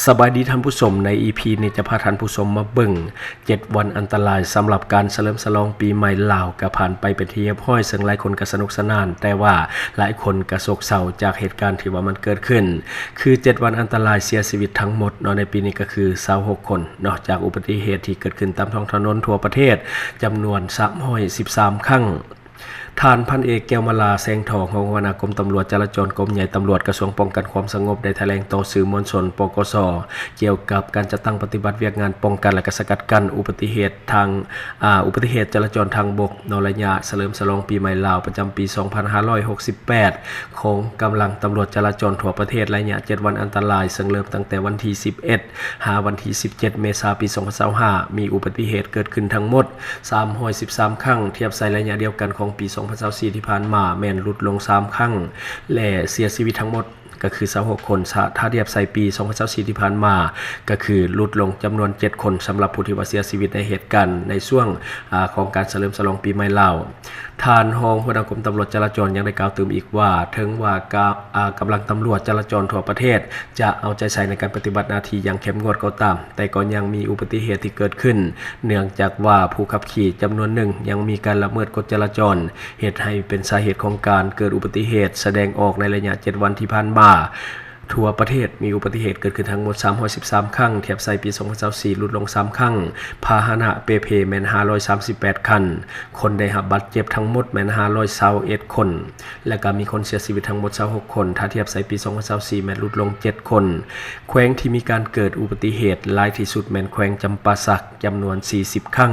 ສະບາຍດີທ່ານຜູ້ຊົມ, ໃນອີພີນີ້ຈະພາທ່ານຜູ້ຊົມມາເບິ່ງເຈັດວັນອັນຕະລາຍສຳລັບການສະເຫຼີມສະຫຼອງປີໃໝ່ລາວ ກໍຜ່ານໄປເປັນທີ່ຮຽບຮ້ອຍ, ເຊິ່ງຫຼາຍຄົນກໍສະໜຸກສະໜານ, ແຕ່ວ່າຫຼາຍຄົນກໍໂສກເສົ້າຈາກເຫດການທີ່ວ່າມັນເກີດຂຶ້ນ. ຄືເຈັດວັນອັນຕະລາຍເສຍຊີວິດທັງໝົດເນາະ ໃນປີນີ້ກໍຄືຊາວຫົກຄົນເນາະ ຈາກອຸບັດຕິເຫດທີ່ເກີດຂຶ້ນຕາມທ້ອງຖະໜົນທົ່ວປະເທດ ຈຳນວນສາມຮ້ອຍສິບສາມຄັ້ງ. ທ່ານພັນເອກ ແກ້ວມາລາ ແສງທອງ ຮອງຫົວໜ້າກົມຕຳຫຼວດຈະລາຈອນ ກົມໃຫຍ່ຕຳຫຼວດ ກະຊວງປ້ອງກັນຄວາມສະຫງົບ ໄດ້ຖະແຫຼງຕໍ່ສື່ມວນຊົນ ປກສ ກ່ຽວກັບການຈັດຕັ້ງປະຕິບັດວຽກງານປ້ອງກັນ ແລະ ກະສະກັດກັ້ນອຸບັດຕິເຫດທາງ ອາ ອຸບັດຕິເຫດຈະລາຈອນທາງບົກ ໃນໄລຍະສະເຫຼີມສະຫຼອງປີໃໝ່ລາວ ປະຈຳປີສອງພັນຫ້າຮ້ອຍຫົກສິບແປດ ຂອງກຳລັງຕຳຫຼວດຈະລາຈອນທົ່ວປະເທດ ໄລຍະເຈັດວັນອັນຕະລາຍ ເຊິ່ງເລີ່ມຕັ້ງແຕ່ວັນທີສິບເອັດ ຫາວັນທີສິບເຈັດ ເມສາ ປີສອງພັນຊາວຫ້າ ມີອຸບັດຕິເຫດເກີດຂຶ້ນທັງໝົດສາມຮ້ອຍສິບສາມຄັ້ງ, ທຽບໃສ່ໄລຍະດຽວກັນຂອງປີສອງພັນຊາວສີ່ທີ່ຜ່ານມາ ແມ່ນຫຼຸດລົງສາມຄັ້ງ ແລະ ເສຍຊີວິດທັງໝົດກໍຄືຊາວຫົກຄົນ, ຖ້າທຽບໃສ່ປີສອງພັນຊາວສີ່ທີ່ຜ່ານມາ ກໍຄືຫຼຸດລົງຈຳນວນເຈັດຄົນ ສຳລັບຜູ້ທີ່ວ່າເສຍຊີວິດໃນເຫດການໃນຊ່ວງ ອາ ຂອງການສະເຫຼີມສະຫຼອງປີໃໝ່ລາວ. ທ່ານຮອງຫົວໜ້າກົມຕຳຫຼວດຈະລາຈອນຍັງໄດ້ກ່າວຕື່ມອີກວ່າ ເຖິງວ່າກະ ອາ ກຳລັງຕຳຫຼວດຈະລາຈອນທົ່ວປະເທດຈະເອົາໃຈໃສ່ໃນການປະຕິບັດໜ້າທີ່ຢ່າງເຂັ້ມງວດກໍຕາມ, ແຕ່ກໍຍັງມີອຸບັດຕິເຫດທີ່ເກີດຂຶ້ນ ເນື່ອງຈາກວ່າຜູ້ຂັບຂີ່ຈຳນວນໜຶ່ງຍັງມີການລະເມີດກົດຈະລາຈອນ, ເຮັດໃຫ້ເປັນສາເຫດຂອງການເກີດອຸບັດຕິເຫດສະແດງອອກໃນໄລຍະເຈັດວັນທີ່ຜ່ານມາ. ທົ່ວປະເທດມີອຸບັດຕິເຫດເກີດຂຶ້ນທັງໝົດສາມຮ້ອຍສິບສາມຄັ້ງ, ທຽບໃສ່ປີສອງພັນຊາວສີ່ ຫຼຸດລົງສາມຄັ້ງ. ພາຫະນະເປ່ເພແມ່ນຫ້າຮ້ອຍສາມສິບແປດຄັນ, ຄົນໄດ້ຮັບບາດເຈັບທັງໝົດແມ່ນຫ້າຮ້ອຍຊາວເອັດຄົນ ແລະ ກໍມີຄົນເສຍຊີວິດທັງໝົດຊາວຫົກຄົນ, ຖ້າທຽບໃສ່ປີສອງພັນຊາວສີ່ ແມ່ນຫຼຸດລົງເຈັດຄົນ. ແຂວງທີ່ມີການເກີດອຸບັດຕິເຫດຫຼາຍທີ່ສຸດແມ່ນແຂວງຈຳປາສັກ ຈຳນວນສີ່ສິບຄັ້ງ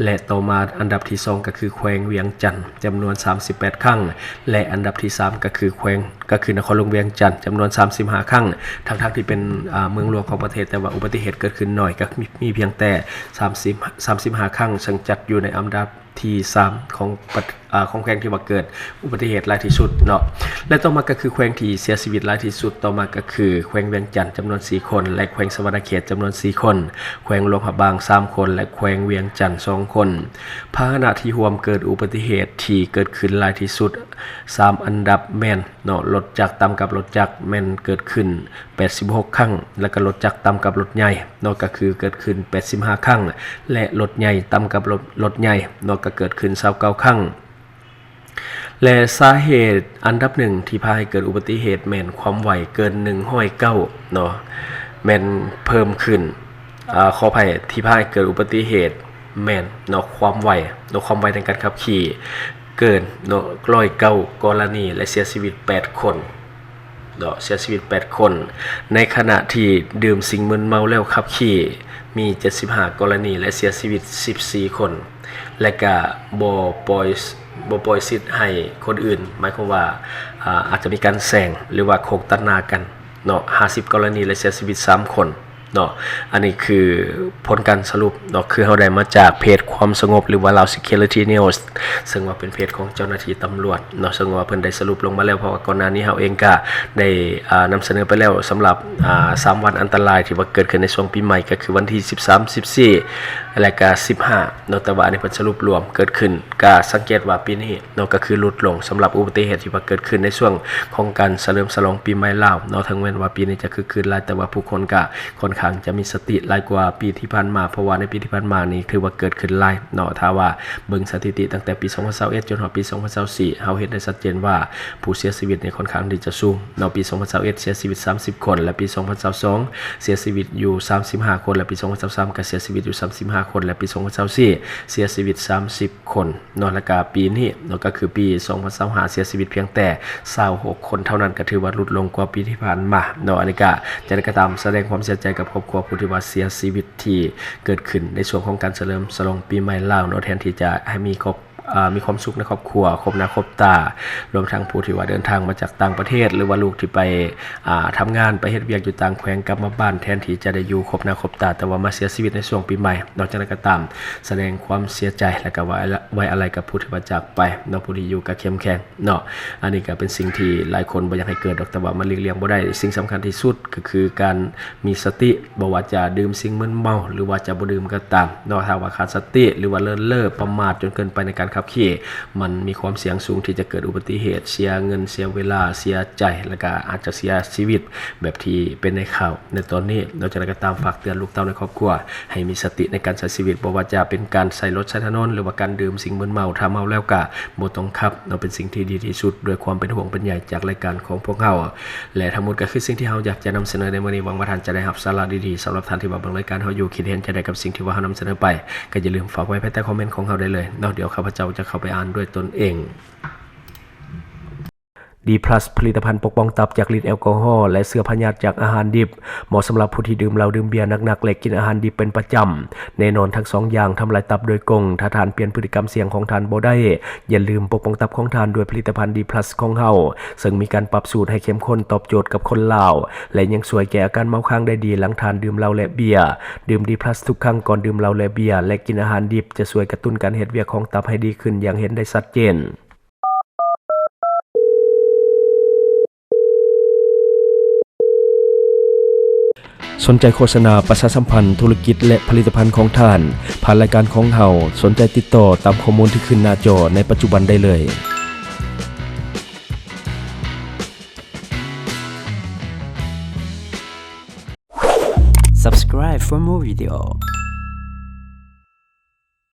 ແລະ ຕໍ່ມາອັນດັບທີສອງກໍຄືແຂວງວຽງຈັນ ຈຳນວນສາມສິບແປດຄັ້ງ ແລະ ອັນດັບທີສາມກໍຄືແຂວງ ກໍຄືນະຄອນຫຼວງວຽງຈັນ ຈຳນວນສາມສິບຫ້າຄັ້ງ, ທັງໆທີ່ເປັນ ອາ ເມືອງຫຼວງຂອງປະເທດ, ແຕ່ວ່າອຸບັດຕິເຫດເກີດຂຶ້ນໜ້ອຍ ກໍມີ ມີພຽງແຕ່ສາມສິບ ສາມສິບຫ້າຄັ້ງ, ເຊິ່ງຈັດຢູ່ໃນອັນດັບທີສາມຂອງປະ ອາ ຂອງແຂວງທີ່ວ່າເກີດອຸບັດຕິເຫດຫຼາຍທີ່ສຸດເນາະ ແລະ ຕໍ່ມາກໍຄືແຂວງທີ່ເສຍຊີວິດຫຼາຍທີ່ສຸດ, ຕໍ່ມາກໍຄືແຂວງວຽງຈັນ ຈຳນວນສີ່ຄົນ ແລະ ແຂວງສະຫວັນນະເຂດ ຈຳນວນສີ່ຄົນ, ແຂວງຫຼວງພະບາງ ສາມຄົນ ແລະ ແຂວງວຽງຈັນ ສອງຄົນ. ພາຫະນະທີ່ຮ່ວມເກີດອຸບັດຕິເຫດທີ່ເກີດຂຶ້ນຫຼາຍທີ່ສຸດ ສາມອັນດັບແມ່ນເນາະ ລົດຈັກຕ່ຳກັບລົດຈັກແມ່ນເກີດຂຶ້ນແປດສິບຫົກຄັ້ງ ແລະ ກໍລົດຈັກຕ່ຳກັບລົດໃຫຍ່ເນາະ ກໍຄືເກີດຂຶ້ນແປດສິບຫ້າຄັ້ງ ແລະ ລົດໃຫຍ່ຕ່ຳກັບລົດ ລົດໃຫຍ່ເນາະ ກໍເກີດຂຶ້ນຊາວເກົ້າຄັ້ງ ແລະ ສາເຫດອັນດັບໜຶ່ງທີ່ພາໃຫ້ເກີດອຸບັດຕິເຫດແມ່ນຄວາມໄວເກີນໜຶ່ງຮ້ອຍເກົ້າເນາະ ແມ່ນເພີ່ມຂຶ້ນ ອາ ຂໍອະໄພ ທີ່ພາໃຫ້ເກີດອຸບັດຕິເຫດແມ່ນເນາະ ຄວາມໄວເນາະ ຄວາມໄວໃນການຂັບຂີ່ເກີນເນາະ ຮ້ອຍເກົ້າກໍລະນີ ແລະ ເສຍຊີວິດແປດຄົນເນາະ ເສຍຊີວິດແປດຄົນ. ໃນຂະນະທີ່ດື່ມສິ່ງມຶນເມົາແລ້ວຂັບຂີ່ມີເຈັດສິບຫ້າກໍລະນີ ແລະ ເສຍຊີວິດສິບສີ່ຄົນ ແລະ ກະບໍ່ປ່ອຍ ບໍ່ປ່ອຍສິດໃຫ້ຄົນອື່ນ ໝາຍຄວາມວ່າ ອາ ອາດຈະມີການແຊງ ຫຼືວ່າໂຄ້ງຕັດໜ້າກັນ ເນາະ ຫ້າສິບກໍລະນີ ແລະ ເສຍຊີວິດສາມຄົນເນາະ. ອັນນີ້ຄືຜົນການສະຫຼຸບເນາະ ຄືເຮົາໄດ້ມາຈາກເພຈຄວາມສະຫງົບ ຫຼືວ່າ Lao Security News ເຊິ່ງວ່າເປັນເພຈຂອງເຈົ້າໜ້າທີ່ຕຳຫຼວດເນາະ ເຊິ່ງວ່າເພິ່ນໄດ້ສະຫຼຸບລົງມາແລ້ວ ເພາະວ່າກ່ອນໜ້ານີ້ເຮົາເອງກະໄດ້ ອາ ນຳສະເໜີໄປແລ້ວ ສຳລັບ ອາ ສາມວັນອັນຕະລາຍທີ່ວ່າເກີດຂຶ້ນໃນຊ່ວງປີໃໝ່ ກໍຄືວັນທີສິບສາມ ສິບສີ່ ແລະກະສິບຫ້າເນາະ ແຕ່ວ່າອັນນີ້ເພິ່ນສະຫຼຸບລວມເກີດຂຶ້ນ ກະສັງເກດວ່າປີນີ້ເນາະ ກະຄືຫຼຸດລົງສຳລັບອຸບັດຕິເຫດທີ່ວ່າເກີດຂຶ້ນໃນຊ່ວງຂອງການສະເຫຼີມສະຫຼອງປີໃໝ່ລາວເນາະ. ເຖິງແມ່ນວ່າປີນີ້ຈະຄຶກຄື້ນຫຼາຍ ແຕ່ວ່າຜູ້ຄົນກະຄ່ອນຂ້າງຈະມີສະຕິຫຼາຍກວ່າປີທີ່ຜ່ານມາ ເພາະວ່າໃນປີທີ່ຜ່ານມານີ້ຖືວ່າເກີດຂຶ້ນຫຼາຍເນາະ. ຖ້າວ່າເບິ່ງສະຖິຕິຕັ້ງແຕ່ປີສອງພັນຊາວເອັດ ຈົນຮອດປີສອງພັນຊາວສີ່ ເຮົາເຫັນໄດ້ຊັດເຈນວ່າຜູ້ເສຍຊີວິດນີ້ຄ່ອນຂ້າງທີ່ຈະສູງເນາະ. ປີສອງພັນຊາວເອັດ ເສຍຊີວິດສາມສິບຄົນ ແລະ ປີສອງພັນຊາວສອງ ເສຍຊີວິດຢູ່ສາມສິບຫ້າຄົນ ແລະ ປີສອງພັນຊາວສາມ ກະເສຍຊີວິດຢູ່ສາມສິບຫ້າຄົນ ແລະ ປີສອງພັນຊາວສີ່ ເສຍຊີວິດສາມສິບ ຄົນເນາະ ແລ້ວກະປີນີ້ເນາະ ກໍຄືປີສອງພັນຊາວຫ້າ ເສຍຊີວິດພຽງແຕ່ຊາວຫົກຄົນເທົ່ານັ້ນ ກໍຖືວ່າຫຼຸດລົງກວ່າປີທີ່ຜ່ານມາເນາະ. ອັນນີ້ກະ ຈັ່ງໃດກໍຕາມ ສະແດງຄວາມເສຍໃຈກັບຄອບຄົວຜູ້ທີ່ວ່າເສຍຊີວິດທີ່ເກີດຂຶ້ນໃນຊ່ວງຂອງການສະເຫຼີມສະຫຼອງປີໃໝ່ລາວເນາະ ແທນທີ່ຈະໃຫ້ມີຄອບ ອາ ມີຄວາມສຸກໃນຄອບຄົວ ຄົບໜ້າຄົບຕາ ລວມທັງຜູ້ທີ່ວ່າເດີນທາງມາຈາກຕ່າງປະເທດ ຫຼືວ່າລູກທີ່ໄປ ອາ ທຳງານ ໄປເຮັດວຽກຢູ່ຕ່າງແຂວງ ກັບມາບ້ານ ແທນທີ່ຈະໄດ້ຢູ່ຄົບໜ້າຄົບຕາ ແຕ່ວ່າມາເສຍຊີວິດໃນຊ່ວງປີໃໝ່ເນາະ. ຈັ່ງໃດກໍຕາມ ສະແດງຄວາມເສຍໃຈ ແລະກະໄວ້ອາໄລກັບຜູ້ທີ່ວ່າຈາກໄປເນາະ ຜູ້ທີ່ຢູ່ກະເຂັ້ມແຂງເນາະ. ອັນນີ້ກະເປັນສິ່ງທີ່ຫຼາຍຄົນບໍ່ຢາກໃຫ້ເກີດດອກ ແຕ່ວ່າມັນຫຼີກລ່ຽງບໍ່ໄດ້. ສິ່ງສຳຄັນທີ່ສຸດກໍຄືການມີສະຕິ ບໍ່ວ່າຈະດື່ມສິ່ງມຶນເມົາ ຫຼືວ່າຈະບໍ່ດື່ມກໍຕາມເນາະ. ຖ້າວ່າຂາດສະຕິ ຫຼືວ່າເລີນເລີປະໝາດຈົນເກີນໄປໃນການ ຂັບຂີ່ ມັນມີຄວາມສ່ຽງສູງທີ່ຈະເກີດອຸບັດຕິເຫດ, ເສຍເງິນ, ເສຍເວລາ, ເສຍໃຈ ແລະກະອາດຈະເສຍຊີວິດ ແບບທີ່ເປັນໃນຂ່າວໃນຕອນນີ້. ນອກຈາກນັ້ນກໍຕາມ, ຝາກເຕືອນລູກເຕົ້າໃນຄອບຄົວໃຫ້ມີສະຕິໃນການໃຊ້ຊີວິດ, ບໍ່ວ່າຈະເປັນການໃຊ້ລົດໃຊ້ຖະໜົນ ຫຼືວ່າການດື່ມສິ່ງມຶນເມົາ. ຖ້າເມົາແລ້ວກໍບໍ່ຕ້ອງຂັບເນາະ, ເປັນສິ່ງທີ່ດີທີ່ສຸດ. ດ້ວຍຄວາມເປັນຫ່ວງເປັນໃຍຈາກລາຍການຂອງພວກເຮົາ ແລະ ທັງໝົດກໍຄືສິ່ງທີ່ເຮົາຢາກຈະນຳສະເໜີໃນມື້ນີ້. ຫວັງວ່າທ່ານຈະໄດ້ຮັບສາລະດີໆ. ສຳລັບທ່ານທີ່ວ່າເບິ່ງລາຍການເຮົາຢູ່, ຄິດເຫັນຈັ່ງໃດກັບສິ່ງທີ່ວ່າເຮົານຳສະເໜີໄປ, ກໍຢ່າລືມຝາກໄວ້ພາຍໃຕ້ຄອມເມັນຂອງເຮົາໄດ້ເລີຍເນາະ. ດຽວຂ້າພະເຈົ້າຈະເຂົ້າໄປອ່ານດ້ວຍຕົນເອງ. ດີພລັສ ຜະລິດຕະພັນປົກປ້ອງຕັບຈາກລິດແອລກໍຮໍ ແລະ ເຊື້ອພະຍາດຈາກອາຫານດິບ, ເໝາະສຳລັບຜູ້ທີ່ດື່ມເຫຼົ້າ, ດື່ມເບຍໜັກໆ ແລະ ກິນອາຫານດິບເປັນປະຈຳ. ແນ່ນອນ, ທັງສອງຢ່າງທຳລາຍຕັບໂດຍກົງ. ຖ້າທ່ານປ່ຽນພຶດຕິກຳສ່ຽງຂອງທ່ານບໍ່ໄດ້, ຢ່າລືມປົກປ້ອງຕັບຂອງທ່ານດ້ວຍຜະລິດຕະພັນ ດີພລັສ ຂອງເຮົາ, ເຊິ່ງມີການປັບສູດໃຫ້ເຂັ້ມຂຸ້ນຕອບໂຈດກັບຄົນລາວ ແລະ ຍັງຊ່ວຍແກ້ອາການເມົາຄ້າງໄດ້ດີຫຼັງທ່ານດື່ມເຫຼົ້າ ແລະ ເບຍ. ດື່ມ ດີພລັສ ທຸກຄັ້ງກ່ອນດື່ມເຫຼົ້າ ແລະ ເບຍ ແລະ ກິນອາຫານດິບ ຈະຊ່ວຍກະຕຸ້ນການເຮັດວຽກຂອງຕັບໃຫ້ດີຂຶ້ນຢ່າງເຫັນໄດ້ຊັດເຈນ. ສົນໃຈໂຄສະນາປະຊາສຳພັນທຸລະກິດ ແລະ ຜະລິດຕະພັນຂອງທ່ານ ຜ່ານລາຍການຂອງເຮົາ, ສົນໃຈຕິດຕໍ່ຕາມຂໍ້ມູນທີ່ຂຶ້ນໜ້າຈໍໃນປັດຈຸບັນໄດ້ເລີຍ. Subscribe for more video.